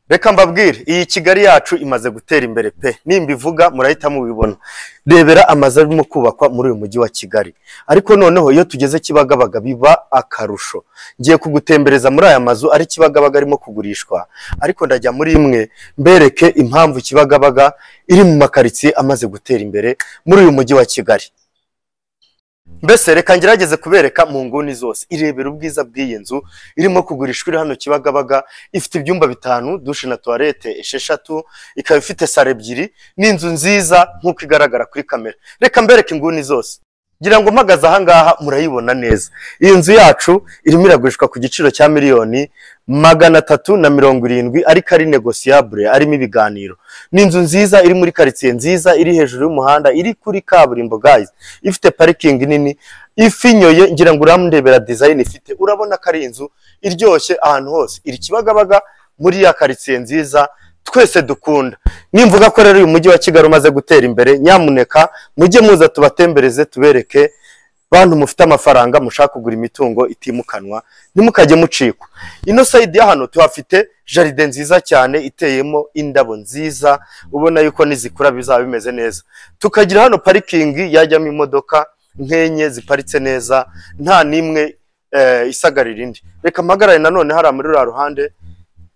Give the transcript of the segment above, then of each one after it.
Reka mbabwire, iyi Kigali yacu imaze gutera imbere pe. Nimbivuga murahita mubibona. Rebera amazu arimo kubakwa muri uyu mujyi wa Kigali. Ariko noneho iyo tugeze Kibagabaga biba akarusho. Ngiye kugutembereza muri aya mazu ari Kibagabaga arimo kugurishwa, ariko ndajya muri imwe mbereke impamvu Kibagabaga iri mu makaritsiye amaze gutera imbere muri uyu mujyi wa Kigali. Mbese reka ngerageze kubereka mu nguni zose. Irebera ubwiza bw'iyi nzu irimo kugurishwa iri hano Kibagabaga, ifite ibyumba 5, douche na toilette 6, ikaba ifite sare 2. Ni inzu nziza nk'uko igaragara kuri kamera. Reka mbereke inguni zose. Ngira ngo mpagaze aha ngaha murayibona neza. Iyi nzu yacu irimo iragurishwa ku giciro cya 370,000,000, ariko ari négociable, arimo ibiganiro. Ni inzu nziza iri muri quartier nziza, iri hejuru y'umuhanda, iri kuri kaburimbo guys. Ifite parking nini, ifinyoye. Ngira ngo uramundebera design ifite, urabona ko ari inzu iryoshye ahantu hose. Iri Kibagabaga muri ya quartier nziza twese dukunda. Nimvuga ko rero uyu mujyi wa Kigali umaze gutera imbere, nyamuneka mujye muza tubatembereze, tubereke. Bantu mufite amafaranga mushaka kugura imitungo itimukanwa, ntimukajye mucikwa. Ino side ya hano tuhafite jardin nziza cyane iteyemo indabo nziza, ubona yuko nizikura bizaba bimeze neza. Tukagira hano parking yajyamo imodoka nkenye ziparitse neza, nta nimwe isagarira indi. Reka mpagarare nanone hariya muri ruriya ruhande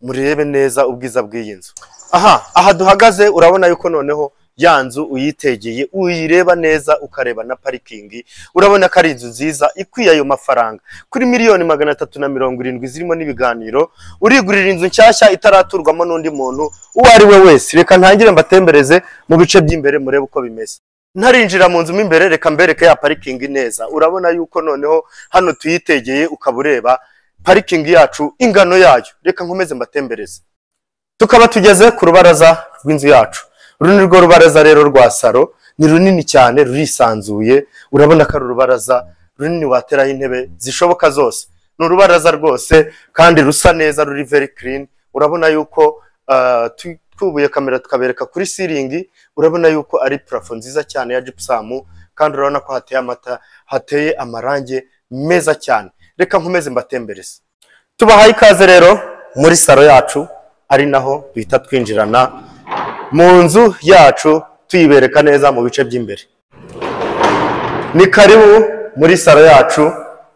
murebe neza ubwiza bw'iyi nzu. Aha duhagaze urabona yuko noneho ya nzu uyitegeye, uyireba neza, ukareba na parking, urabona ko ari inzu nziza ikwiye ayo mafaranga. Kuri 370,000,000 zirimo n'ibiganiro, urigurira inzu nshyashya itaraturwamo n'undi muntu uwo ari we wese. Reka ntangire mbatembereze mu bice by'imbere murebe uko bimeze. Ntarinjira mu nzu mo imbere, reka mbereke ya parking neza. Urabona yuko noneho hano tuyitegeye, ukaba ureba parking yacu ingano yayo. Reka nkomeze mbatembereze. Tukaba tugeze ku rubaraza rw'inzu yacu. Uru ni rwo rubaraza rero rwa saro, ni runini cyane, rurisanzuye. Urabona ko ari urubaraza runini wateraho intebe zishoboka zose. Ni urubaraza rwose kandi rusa neza, ruri very clean. Urabona yuko twubuye kamera tukabereka kuri ceiling, urabona yuko ari plafond nziza cyane ya gypsum, kandi urabona ko hateye amata, hateye amarangi meza cyane. Reka nkomeze mbatembereze. Tubahaye ikaze rero muri saro yacu, ari naho duhita twinjirana mu nzu yacu tuyibereka neza mu bice by'imbere. Ni karibu muri saro yacu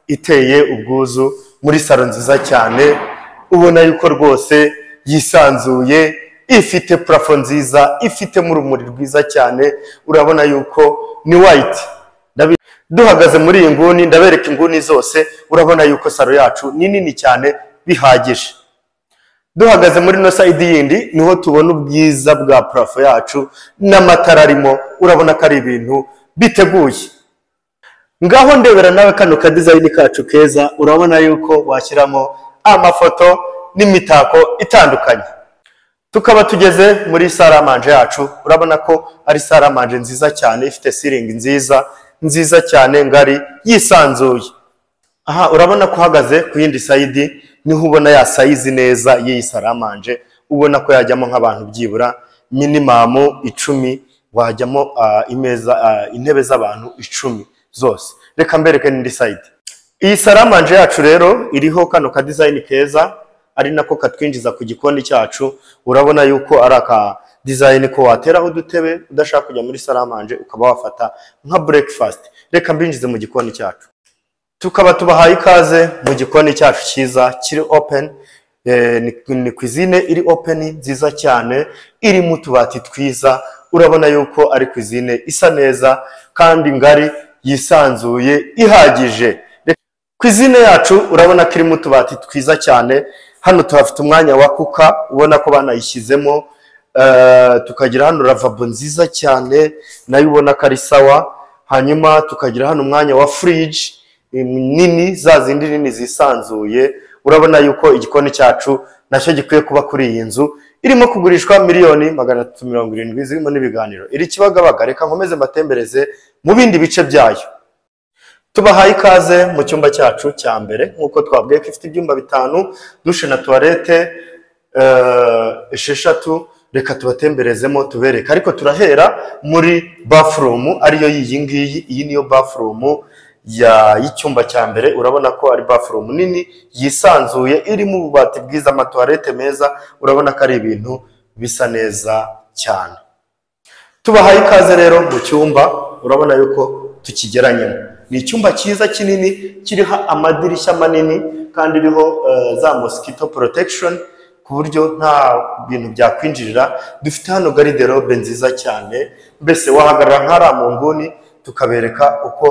iteye ubwuzu, muri saro nziza cyane, ubona yuko rwose yisanzuye, ifite plafond nziza, ifitemo urumuri rwiza cyane. Urabona yuko ni white. Duhagaze muri iyi nguni, ndabereka inguni zose, urabona yuko saro yacu ni nini cyane bihagije. Duhagaze muri no side yindi niho tubona ubwiza bwa plafond yacu n'amatara arimo, urabona ko ari ibintu biteguye. Ngaho ndebera nawe kano ka design kacu keza, urabona yuko washyiramo amafoto n'imitako itandukanye. Tukaba tugeze muri salle à manger yacu, urabona ko ari salle à manger nziza cyane, ifite ceiling nziza nziza cyane, ngari, yisanzuye. Aha urabona ko uhagaze ku yindi side niho ubona ya size neza y'iyi salle à manger, ubona ko yajyamo nk'abantu byibura minimum 10, wajyamo imeza, intebe z'abantu 10 zose. Reka mbereke n'indi side. Iyi salle à manger yacu rero iriho kano ka design keza, ari nako katwinjiza ku gikoni cyacu. Urabona yuko ari aka design ko wateraho udutebe udashaka kujya muri salle à manger, ukaba wafata nka breakfast. Reka mbinjize mu gikoni cyacu. Tukaba tubahaye ikaze mu gikoni cyacu cyiza kiri open. Ni cuisine iri open nziza cyane, irimo utubati twiza. Urabona yuko ari cuisine isa neza kandi ngari, yisanzuye, ihagije. Cuisine yacu urabona ko irimo utubati twiza cyane. Hano tuhafite umwanya wa cooker, ubona ko banayishyizemo. Tukagira hano lavabo nziza cyane, nayo ubona ko ari sawa. Hanyuma tukagira hano umwanya wa fridge nini, za zindi nini zisanzuye. Urabona yuko igikoni cyacu nacyo gikwiye kuba kuri iyi nzu irimo kugurishwa 370,000,000 zirimo n'ibiganiro. Iri Kibagabaga. Reka nkomeze mbatembereze mu bindi bice byayo. Tubahaye ikaze mu cyumba cyacu cya mbere. Nk'uko twabwiye ko ifite ibyumba 5, douche na toilette 6. Reka tubatemberezemo tubereke, ariko turahera muri bathroom ariyo y'iyi ngiyi. Iyi niyo bathroom. y'icyumba cya mbere. Urabona ko ari bathroom nini yisanzuye, irimo ububati bwiza, amatoilette meza, urabona ko ari ibintu bisa neza cyane. Tubahaye ikaze rero mu cyumba, urabona yuko tukigeranyemo. Ni icyumba cyiza kinini kiriho amadirishya manini kandi iriho za mosquito protection ku buryo nta bintu byakwinjirira. Dufite hano garde-robe nziza cyane, mbese wahagarara nk'ariya mu nguni tukabereka uko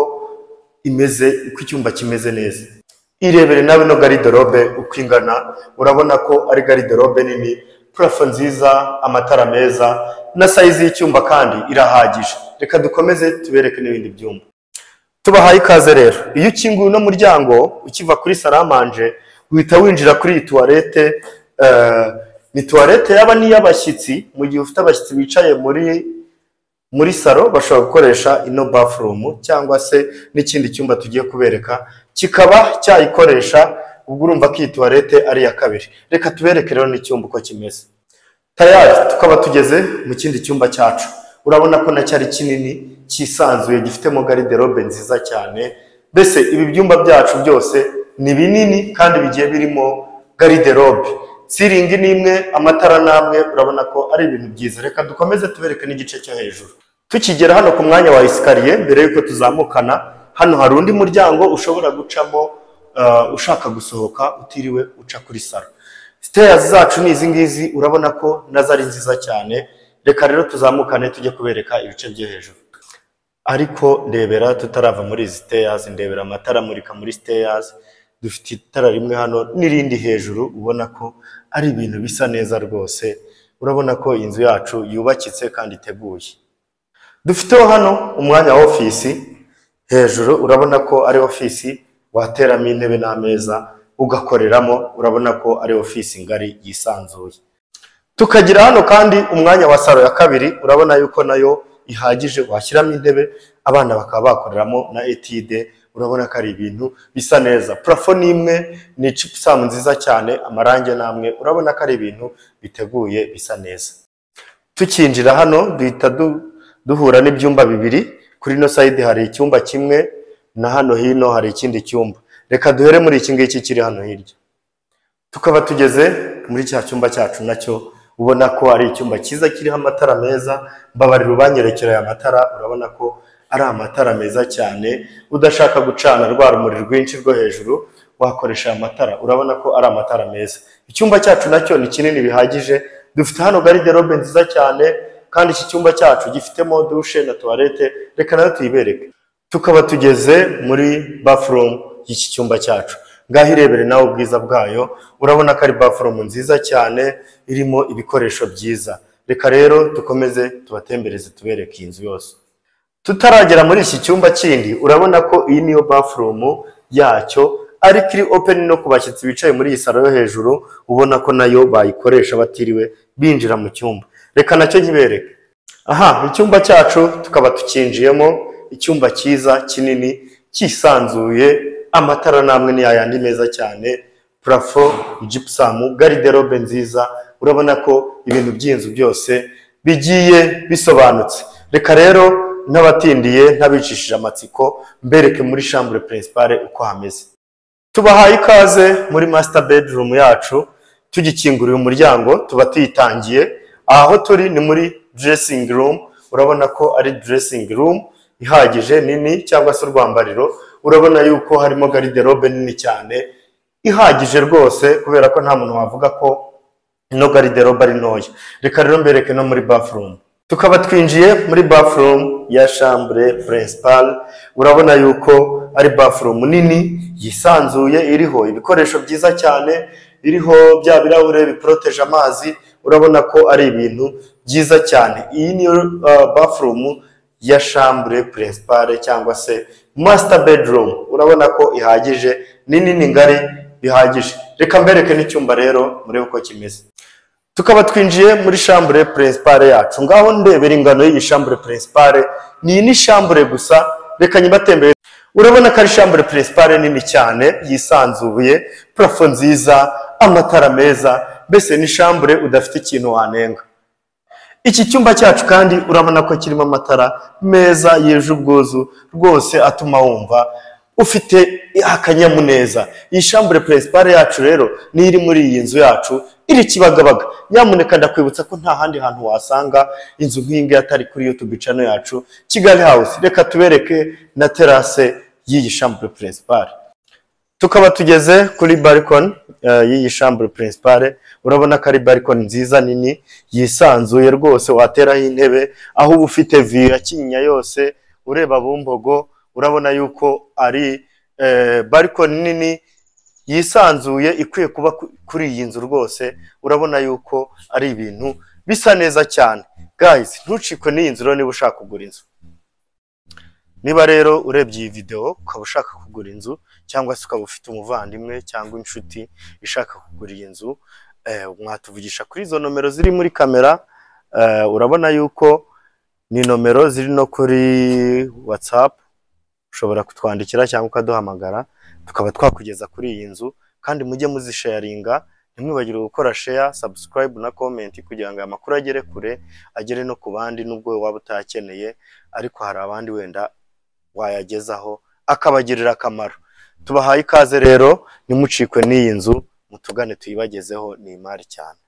imeze, uko icyumba kimeze neza. Irebere nawe ino garde-robe uko ingana, urabona ko ari garde-robe nini, plafond nziza, amatara meza na size y'icyumba kandi irahagije. Reka dukomeze tubereke n'ibindi byumba. Tubahaye ikaze rero. Iyo ukinguye uno muryango ukiva kuri salle à manger, uhita winjira kuri iyi toilette. Ni toilette yaba n'iy'abashyitsi. Mu gihe ufite abashyitsi bicaye muri salon, bashobora gukoresha ino bathroom cyangwa se n'ikindi cyumba tugiye kubereka kikaba cyayikoresha. Ubwo urumva ko iyi toilette ari iya kabiri. Reka tubereke rero n'icyumba uko kimeze. Tayari tukaba tugeze mu kindi cyumba cyacu. Urabona ko nacyo ari kinini, cyisanzuye, gifitemo garde-robe nziza cyane. Mbese ibi byumba byacu byose ni binini kandi bigiye birimo garde-robe. Ceiling ni imwe, amatara ni amwe, urabona ko ari ibintu byiza. Reka dukomeze tubereke n'igice cyo hejuru. Tukigera hano ku mwanya wa escalier, mbere y'uko tuzamukana, hano hari undi muryango ushobora gucamo ushaka gusohoka utiriwe uca kuri salon. Stairs zacu ni izi ngizi, urabona ko nazo ari nziza cyane. Reka rero tuzamukane tujye kubereka ibice byo hejuru. Ariko ndebera, tutarava muri izi stairs, ndebera amatara amurika muri stairs. Dufite itara rimwe hano n'irindi hejuru, ubona ko ari ibintu bisa neza rwose. Urabona ko inzu yacu yubakitse kandi iteguye. Dufiteho hano umwanya wa ofisi hejuru, urabona ko ari ofisi wateramo intebe n'ameza ugakoreramo. Urabona ko ari ofisi ngari yisanzuye. Tukagira hano kandi umwanya wa salon ya kabiri, urabona yuko nayo ihagije, washyiramo intebe, abana bakaba bakoreramo na étude. Urabona ko ari ibintu bisa neza. Plafond ni imwe, ni gypsum nziza cyane, amarangi ni amwe, urabona ko ari ibintu biteguye bisa neza. Tukinjira hano duhita duhura n'ibyumba bibiri. Kuri ino side hari icyumba kimwe, na hano hino hari ikindi cyumba. Reka duhere muri iki ngiki kiri hano hirya. Tukaba tugeze muri cya cyumba cyacu, nacyo ubona ko ari icyumba cyiza kiriho amatara meza. Mbabarira ubanyerekera aya matara, urabona ko ari amatara meza cyane. Udashaka gucana rwa rumuri rwinshi rwo hejuru, wakoresha aya matara, urabona ko ari amatara meza. Icyumba cyacu nacyo ni kinini bihagije. Dufite hano garde-robe nziza cyane, kandi iki cyumba cyacu gifitemo douche na toilette. Reka nayo tuyibereke. Tukaba tugeze muri bathroom y'iki cyumba cyacu. Ngaho irebere nawe ubwiza bwayo, urabona ko ari bathroom nziza cyane irimo ibikoresho byiza. Reka rero dukomeze tubatembereze, tubereke iyi nzu yose. Tutaragera muri iki cyumba kindi, urabona ko iyi niyo bathroom yacyo, ariko iri open no ku bashyitsi bicaye muri iyi salon yo hejuru, ubona ko nayo bayikoresha batiriwe binjira mu cyumba. Reka nacyo nkibereke. Aha icyumba cyacu tukaba tukinjiyemo, icyumba cyiza kinini cyisanzuye, amatara namwe ni yayandi meza cyane, plafond gypsum, garde-robe nziza, urabona ko ibintu by'inzu byose bigiye bisobanutse. Reka rero n'abatindiye, ntabicishije amatsiko, mbereke muri chambre principale uko hameze. Tubahaye ikaze muri master bedroom yacu. Tugikinguriye umuryango tuba tuyitangiye. Aho turi ni muri dressing room, urabona ko ari dressing room ihagije nini cyangwa se urwambariro. Urabona yuko harimo garde-robe nini cyane ihagije rwose, kubera ko nta muntu wavuga ko ino garde-robe ari ntoya. Reka rero mbereke no muri bathroom. Tukaba twinjiye muri bathroom ya chambre principale, urabona yuko ari bathroom nini yisanzuye, iriho ibikoresho byiza cyane, iriho bya birahure biporoteje amazi, urabona ko ari ibintu byiza cyane. Iyi niyo bathroom ya chambre principale cyangwa se master bedroom, urabona ko ihagije, ni nini, ngari bihagije. Reka mbereke n'icyumba rero murebe uko kimeze. Tukaba twinjiye muri chambre principale yacu. Ngaho ndebera ingano y'iyi chambre principale. Ni ni chambre gusa, reka nyibatembere. Urabona ko ari chambre principale nini cyane yisanzuye, plafond nziza, amatara meza, mbese ni chambre udafite ikintu wanenga. Iki cyumba cyacu kandi urabona ko kirimo amatara meza yuje ubwuzu rwose, atuma wumva ufite akanyamuneza. Iyi chambre principale yacu rero niyo iri muri iyi nzu yacu iri Kibagabaga. Nyamuneka ndakwibutsa ko nta handi hantu wasanga inzu nk'iyi ngiyi atari kuri YouTube channel yacu Kigali House. Reka tubereke na terrasse y'iyi chambre principale. Tukaba tugeze kuri balcon y'iyi chambre principale. Urabona ko ari balcon nziza nini yisanzuye rwose, wateraho intebe, aho uba ufite view ya Kinyinya yose, ureba Bumbogo. Urabona yuko ari balcon nini yisanzuye ikwiye kuba kuri iyi nzu rwose. Urabona yuko ari ibintu bisa neza cyane. Guys, ntucikwe n'iyi nzu rero niba ushaka kugura inzu. Niba rero urebye iyi video ukaba ushaka kugura inzu, cyangwa se ukaba ufite umuvandimwe cyangwa inshuti ishaka kugura iyi nzu, mwatuvugisha kuri izo nomero ziri muri kamera. Urabona yuko ni nomero ziri no kuri WhatsApp, ushobora kutwandikira cyangwa ukaduhamagara tukaba twakugeza kuri iyi nzu. Kandi mujye muzisharinga, ntimwibagirwe gukora share, subscribe na comment kugira ngo aya makuru agere kure, agere no ku bandi, nubwo waba utayakeneye ariko hari abandi wenda wayagezaho akabagirira akamaro. Tubahaye ikaze rero, ntimucikwe n'iyi nzu, mutugane tuyibagezeho, ni imari cyane.